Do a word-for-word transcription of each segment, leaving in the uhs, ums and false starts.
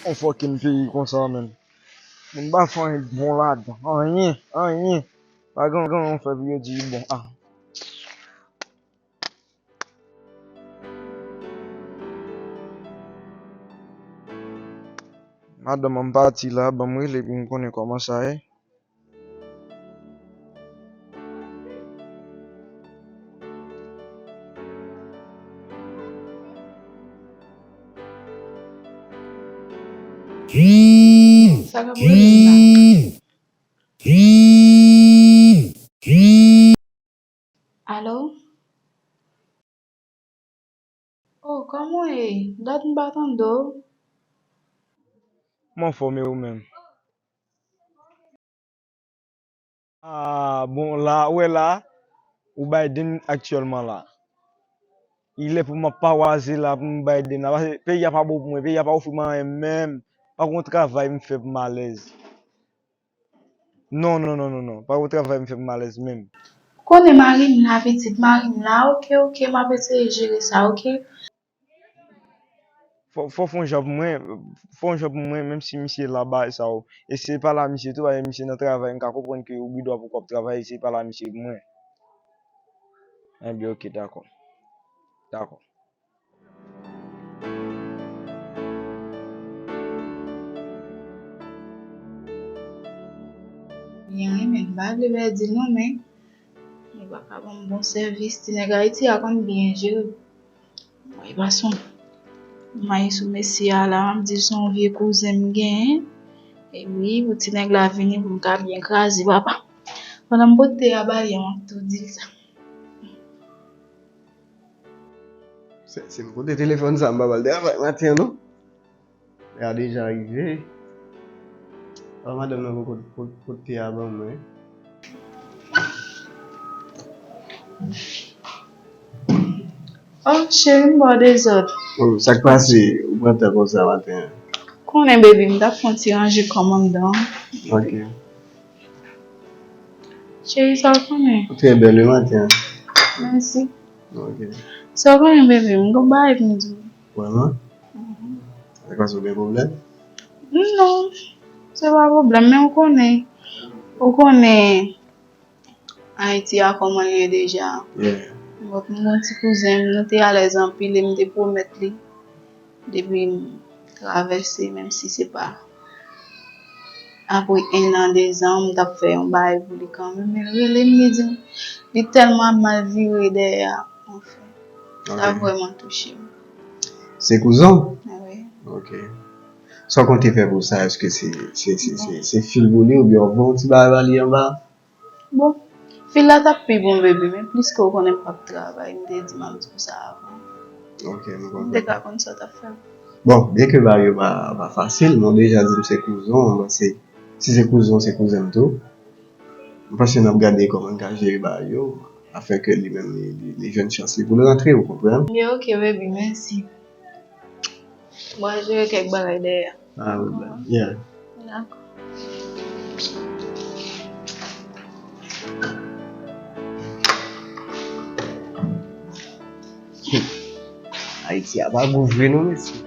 On fucking peyi konsa menm. Moun pa fè anyen bon ladan. Anyen, anyen. Pa gen anyen fè pou yo di bon. Ah. Madanm an pati la, ban m rele pou m konnen kòman sa ye. Sa k ap rele m la? Alo? Oh, kòman w ye? Dat m pa tande w. M anfòm, e ou menm? Ah, bon, la, ou wè la, ou Biden aktyèlman la. Li lè pou m ap pawaze la, pou m Biden la. Paske peyi a pa bon pou mwen, peyi a pa ofri mwen anyen menm. Pa gen yon travay m fè pou m alèz. Non, non, non, non, non. Pa gen yon travay m fè pou m alèz menm. Konnen mari m la, pitit mari m la. Oke, oke, m ap eseye jere sa, oke? Fò, fò fè yon jan pou mwen, fè yon jan pou mwen, menm si misye la bay sa yo. Eseye pale a misye tou, paske misye nan travay, m ka konprann ke ou gen dwa poko ap travay, eseye pale a misye pou mwen. Enben, oke, dakò. Dakò. Byen renmen, m pa vle pèdi l non, men li pa ka ban m bon sèvis. Ti nèg Ayiti a konn byen jere. Mwen, e pa son mayi sou mesye a la, m ap di l se yon vye kouzen m genyen. E wi, pou ti nèg la vini pou m ka byen kraze, papa. Pandan m pote a ba li a, m ap tou di l sa. Se, se m pote telefòn sa, m pa ba l travay maten an, non. Lè a deja rive. Papa madanm nan poko pot, pot te a ban mwen. Oh, cheri, m ba w dezòd. Oh, sa k pase? Ou pran tan konsa maten an? Konnen, baby, m t ap fè yon ti ranje kòm anndan. Ok. Cheri, sa w konnen? Ou trè bèl wi maten an. Mèsi. Ok. Sa w konnen, baby, m gon bagay pou m di w. Vrèman? Mhm. Sa k pase, ou gen pwoblèm? Non, se pa pwoblèm, men ou konnen, ou konnen Ayiti a kòman l ye deja. Yeah. Donk, m gon ti kouzen m, nou te alèz anpil e m te pwomèt li depi m travèse, menm si se pa apre en an, dezan, m t ap fè yon bagay pou li kanmenm. Men l rele m, li di m, li tèlman ap mal vire dèyè a, anfen. Sa vrèman touche m. Se kouzen w? Wi. Ok. Sa w konte fè pou sa? Èske se, se, se, se, se fil pou li oubyen w voye yon ti bagay ba li anba? Bon, fil la t ap pi bon, baby, men pliske w konnen m p ap travay, m te di m ap di w sa avan. Ok, m konprann. M te ka konn sa w t ap fè. Bon, byenke bagay yo pa, pa fasil, men w deja di m se kouzen w, m panse, si se kouzen w, se kouzen m tou. M panse n ap gade kòman n ka jere bagay yo, afin ke li menm li, li, li jwenn chans li pou l rantre, ou konprann? Byen, ok, baby, mèsi. Mwen jere kèk bagay dèyè. Ah, wi, byen. Yeah. Dakò. Ayiti a pa gou vre non, mesye.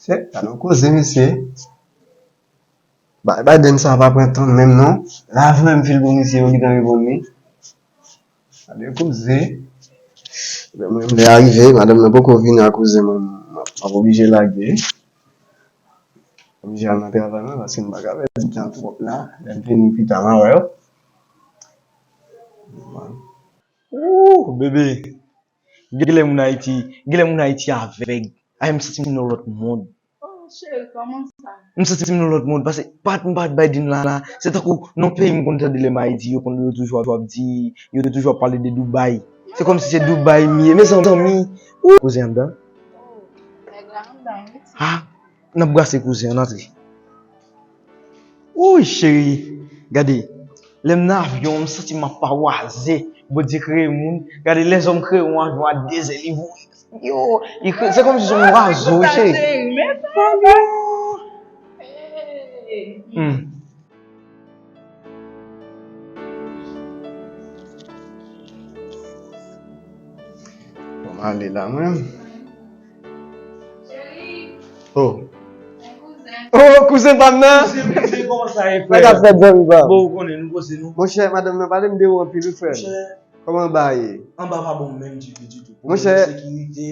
Se pa nan koze, mesye. Ba, Biden sa pa pran tan menm non. Lavan menm fil pou misye, yo gentan reponn li. Gade koze. Mwen, lè a rive, madanm nan poko vini a koze mwen, m ap, m ap oblije lage. Oblije al nan travay mwen, paske m pa ka pèdi tan twòp la. Lè m vini pita, m a wè w. Ooh, bebe. Genlè moun Ayiti, genlè moun Ayiti avèg. Ay, m santi m nan lòt mond. Oh, cheri, kòman sa? M santi m nan lòt mond, paske pa t, m pa t bay din la, la. Se tankou nan peyi m konn tande lè m Ayiti, yo konn, yo toujou ap, ap di, yo toujou ap pale de Dubai. Se kòmsi se Dubai m ye, mezanmi. Ooh, kouzen anndan. Oh, nèg la anndan, wi. Ah, n ap brase kouzen an, antre. Ooh, cheri, gade. Lè m nan avyon, m santi m ap pawaze. Bondye kreye moun. Gade, lèzòm kreye yon avyon a de zèl, li voye. Yo, li kreye, se kòmsi se yon zwazo, wi, cheri. Hmm. Bon, m ale la, mwen. Oh. Oh, kouzen pa m nan. Kouzen, kouzen, kòman sa ye, frè? Sa k ap fèt, zanmi pa m? Bon, ou konnen, nou koze nou. Monchè, madanm nan pale m de ou anpil, wi, frè. Monchè. Kòman anba ye? Anba pa bon menm ditou, ditou. Monchè. Pwoblèm ensekirite,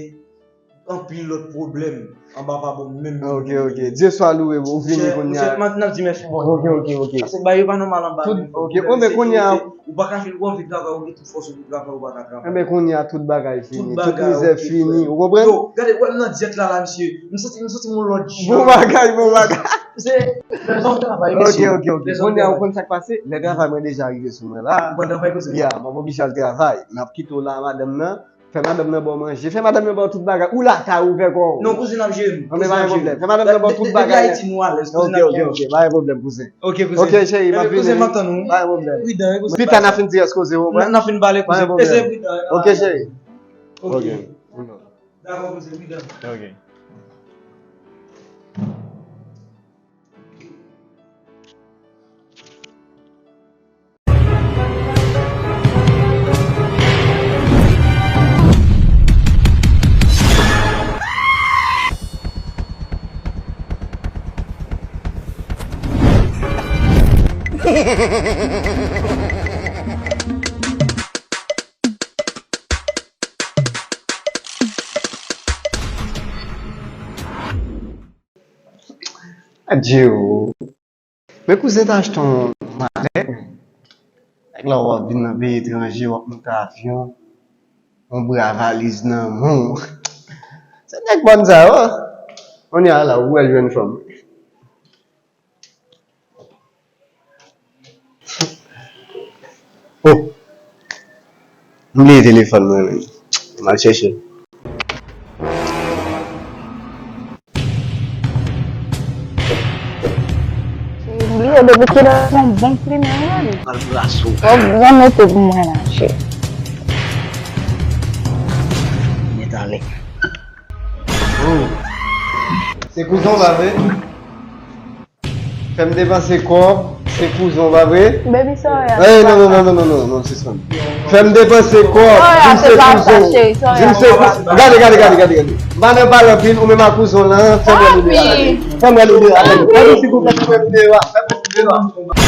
anpil lòt pwoblèm. Anba pa bon menm. Ah, ok, ok. Dye swa louwe, ou vini kounye a. Monchè, m ap di mèsi Bondye. Ok, ok, ok. Paske bagay yo pa nòmal anba menm. Ok, bon, men kounye a. Ou pa ka fè, ou anvi travay, ou gen tout fòs ou pou travay, ou pa ka travay. Enben, kounye a, tout bagay fini, tout mizè fini, ou konprann? Yo, gade, wè m nan dyèt la, la, misye. M santi, m santi m yon lòt jan. Bon bagay, bon bagay. Se, lèzòm travay, mesye. Ok, ok, ok. Kounye a, ou konn sa k pase? Lè travay mwen deja rive sou mwen la. Ou pral travay kouzen? Ya, m ap oblije al travay. M ap kite w la, madanm nan. Fè madanm nan ba w manje. Fè madanm nan ba w tout bagay. Ou lakay ou, fè kò w. Non, kouzen ap jere m. Anben, pa gen pwoblèm. Fè madanm nan ba w tout bagay. Depi Ayiti, nou alèz, kouzen ap jere m. Ok, ok, ok. Pa gen pwoblèm, kouzen. Ok, kouzen. Ok, cheri, m ap vini. Kouzen, m ap tann ou. Pa gen pwoblèm. Pridan, wi, kouzen. Pita, n a fin di yès koze, ou konprann? N a fin pale, kouzen. Pa gen pwoblèm. Eseye pridan. Ok, cheri. Ok. Dakò, kouzen, pridan. Ok. Adje o. Men kouzen ta achte yon malèt. Nèg la w ap vin nan peyi etranje, w ap monte avyon, yon bra valiz nan men w. Se nèg bòn sa yo. Kounye a la, ou pral jwenn fanm. Oh! M bliye telefòn mwen menm. M al chèche l. M bliye depi kilè yon bon plimen mwen. Al bras ou. Fò w byen mete pou mwen la, cheri. Mwen tale. Oh. Se kouzen w pa vre? Fè m depanse kòb, se kouzen w, pa vre? Baby, sorry, eh, non, non, non, non, non, non, non, sispann. Fè m depanse kòb, di m se kouzen w. Di m se kou-, gade, gade, gade, gade, gade. M pa nan pale anpil, ou menm ak kouzen w lan, fè m wè nou de a. Fè m wè nou de a. Fè m silvouplè, fè m de a. Fè m de a.